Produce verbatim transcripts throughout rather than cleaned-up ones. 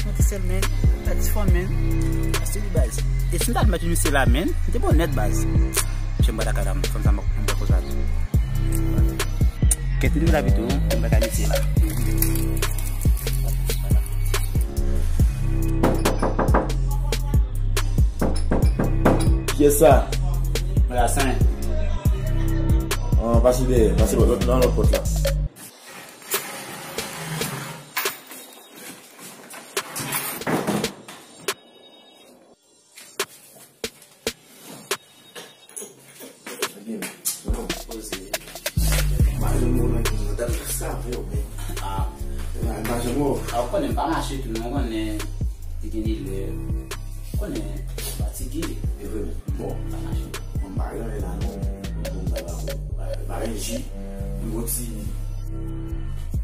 Yon ti sèl, men. Yon ti fò, men. Pase li, baz. E si m ta t mèt misye la, men, m te bon nèt, baz. Che m pa dakò la, fanm sa, m pa koz la tou. Kèt li la pito, m pa ka misye la. Kiyès sa? Mwen la, sen. Ah, pase dèyè, pase lòt, nan lòt pòt la. Ah, ou konnen m pa mache tou, non, ou konnen li gen de lè, ou konnen, fatige. E vre, men. Bon, pa mache. Bon, m pa renmen la, non. Bon, m pa la, bon. Ba, ba, ji, m gon ti,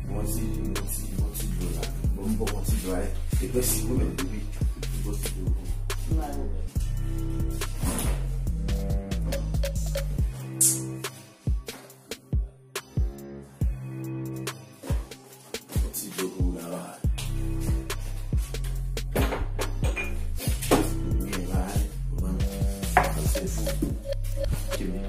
m gon ti, m gon ti, m gon ti dlo la. Bon, m pran yon ti dlo, e. E prensip mwen menm, epi m gon ti dlo. M pa gen pwoblèm. Yon ti dlo pou ou la, la. Byen la, ou konprann? Sa se fou. Kenbe.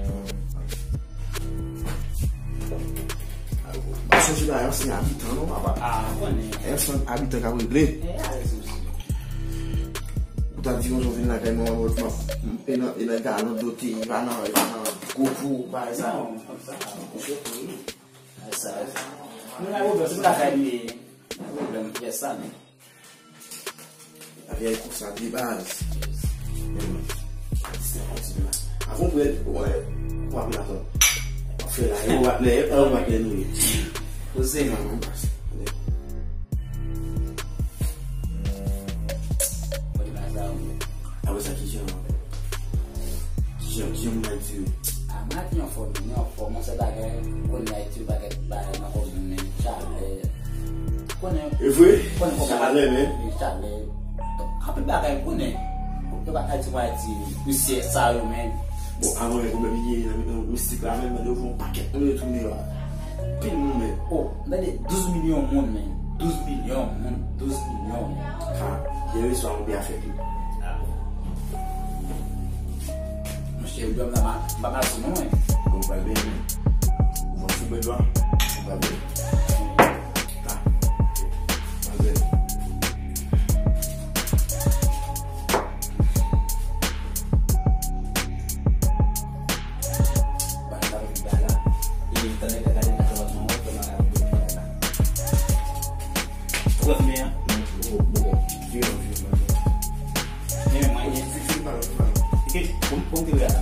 M pa sonje la, ansyen abitan, non, papa. Ah, ou konnen. Ansyen abitan k ap regle. Eh, ale sou, sou. Ou ta di yon jou vin lakay mwen, mwen, mwen, e nan, e nan galon dlo te, e pa nan, e pa nan gwo pou, bagay sa. Non, konsa, konsa, wi. Sa, nou la pwoblèm, se pou lakay li ye. Pwoblèm, pyès sa, men. Afè konsa de baz. Men, se konsa la. Avan ou wè, ou wè, w ap la, w ap fè la, e w ap lè, e w ap lè nou ye. Poze, non, non, baz. Apre sa, ki jan, ki jan, ki jan moun Ayiti yo? Ah, mwen Ayiti anfòm, mwen anfòm, mwen se bagay, konnen Ayiti, bagay, bagay nan komin, men, chalè. Konnen, e vre? Konnen kòman chalè, men. Chalè. Anpil bagay, konnen. Yo pa Ayiti, mwen Ayiti, misye sa yo, men. Bon, avan, men, pwoblèm li gen nan, nan mistik la, men, men, yo fè yon pakèt moun yo tounen la. Anpil moun, men. Oh, m tande douz milyon moun, men. Douz milyon moun, douz milyon. Ha, gen rezon pou byen fè tou. Monchè, yo dòm la, m pa mal sou non, men. Bon, pral byen, men. Ou van sou bèt la, ou pral byen. Ha, pral byen. Ba, ba, ba, la. E, tande, gade, gade, gade, gade, gade, gade, gade, gade, gade. Ou wè fimen an? Bon, bon, bon. Vire, vire, vire. Men, men, mwen, gen. Fix li, fix li, fix li. Ok, bon, bon, te wè la.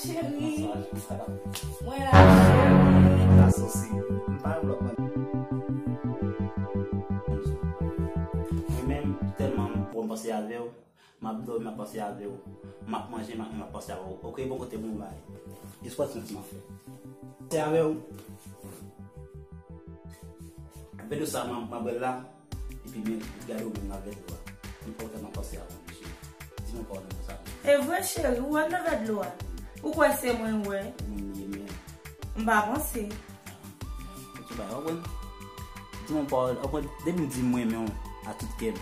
Cheri. Mwen la, cheri. Pa sousi. M pa lòt mwen. Mwen menm, tèlman m bon, m panse avè w. M ap dòmi, m ap panse avè w. M ap manje, m ap, m ap panse avè w. Ok, bon kote moun bay. Espwa ti mwen fè. Se avè w. Vèdlo sa, m, m ap bwè l la. Epi men, gade w menm avè dlo a. M pa w tèlman panse avè w, mesye. Di m yon pawòl nan sa. E vre, cheri, ou wè m nan vèdlo a. Ou kwè se mwen ou wè? Ou menm li ye menm. M pa panse. Ou ti bay, w konprann? Di m yon pawòl, w konprann, depi m di m renmen w a tout kè m.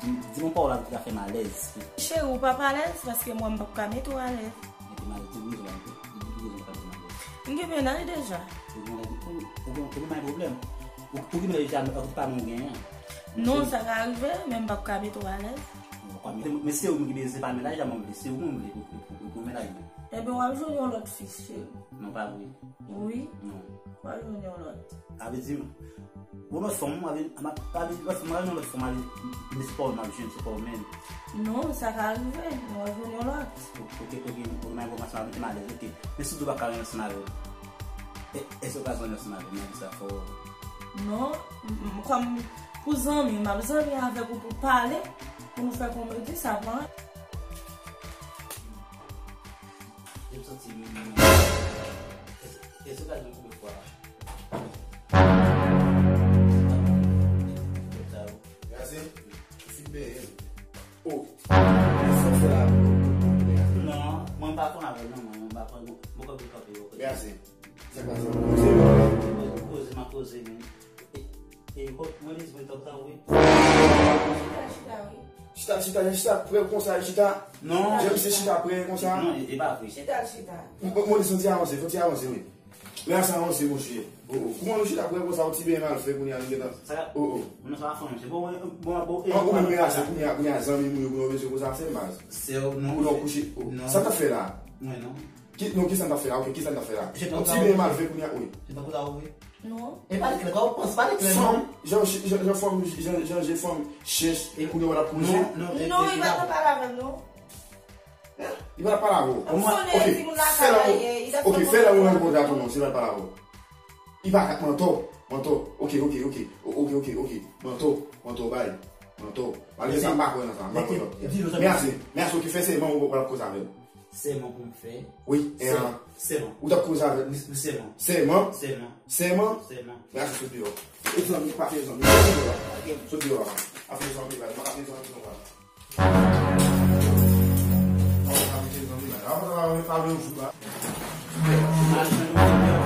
Di, di m yon pawòl avè ki ka fè m alèz. Cheri, ou p ap alèz paske mwen m p ap ka mete w alèz. Mete m alèz, di m rezon la, di m rezon ki ka fè m alèz. M gen mennaj deja. Ou gen mennaj, ou, ou gen, ou gen mennaj pwoblèm. Ou, ou gen mennaj deja, ou pa menm genyen. Non, sa ka rive, men m p ap ka mete w alèz. Ou pa mete, men se ou menm ki bezwen, se pa mennaj la mwen vle, se ou mwen vle pou, pou, pou, pou mennaj mwen. Ebyen, w ap jwenn yon lòt fi, cheri. Non, pa vre. Wi. Non. W ap jwenn yon lòt. Sa vle di, yon lòt fanm, m ap, m ap, pa vle di lòt fanm, m ap jwenn yon lòt fanm, m ap, men se pa ou m ap jwenn, se pa ou menm. Non, sa ka rive, men w ap jwenn yon lòt. Ok, ok, ok, ou nan yon konvansyon avè m, te m alèz, ok. Men si w di w pa ka renmen ansanm avè m, e, èske w ka zanmi ansanm avè m, m ap di sa fò. Non, m, m, kòm pou zanmi, m ap zanmi avèk ou pou pale, pou nou fè komedi, sa pa. Jan m santi m menm. Èske, èske w ka di m konbyen fwa? Gaze, ou fin benyen. Oh, sa w fè la? Non, mwen m pa konn avè l non, mwen, mwen pa konn, mwen konn kanpe yo. Gaze, sa k pase? Koze, koze, m ap koze, men. E, e, ho, mwen li mwen tòk tan, wi. Chita, chita, wi. Chita, chita, chita, prè konsa, chita. Non. Jan misye chita prè konsa. Non, e, e pa vre. Chita, chita. Mo-, mo-, Monis, fò ti avanse, fò ti avanse, wi. Lè sa avanse, monchè. Oh, oh. Kouman nou chita prè konsa, yon ti benyen mal fè kounye a nou gentan. Sa, oh, oh. Non, sa pa fè, monchè. Bon, bon, bon, e, ah, ou menm, lè sa, kounye a, kounye a, zanmi moun yo, pou nou bezwen konsa fè, baz. Se, non, ou non kouche, oh. Non. Sa t ap fè la? Mwen, non. Ki, non, kisa n t ap fè la? Ok, kisa n t ap fè la? Yon ti benyen mal fè kounye a, wi. Se tankou sa ou vle? Non. E pale klè, kòman w panse pale klè, non? Fanm, jan, jan, jan fanm, jan, jan, jan fanm chèch, e kounye a w ap koze. Non, non, e, non, e, li pa nan pale avè m, non. Hein? Li pa nan pale avè w. Ok, fè la, ok, fè la ou rankontre a tou non, si li pa nan pale avè w. Li pa ka, mantò, mantò. Ok, ok, ok. O-, ok, ok, ok. Mantò, mantò, bay. Mantò. Malgre sa, m pa kwè nan sa, m pa kwè nan sa. Men ase, men ase, ok, fè sèman ou w ap koze avè l. Sèman pou m fè. Wi, e an. Sèman. Ou t ap koze avè l. Wi, sèman. Sèman? Sèman. Sèman? Sèman. Men ase sot deyò. E zanmi, pa fè zanmi. Sot deyò a. Sot deyò a. Ap fè zanmi, bay. M pa ka fè zanmi non, pa.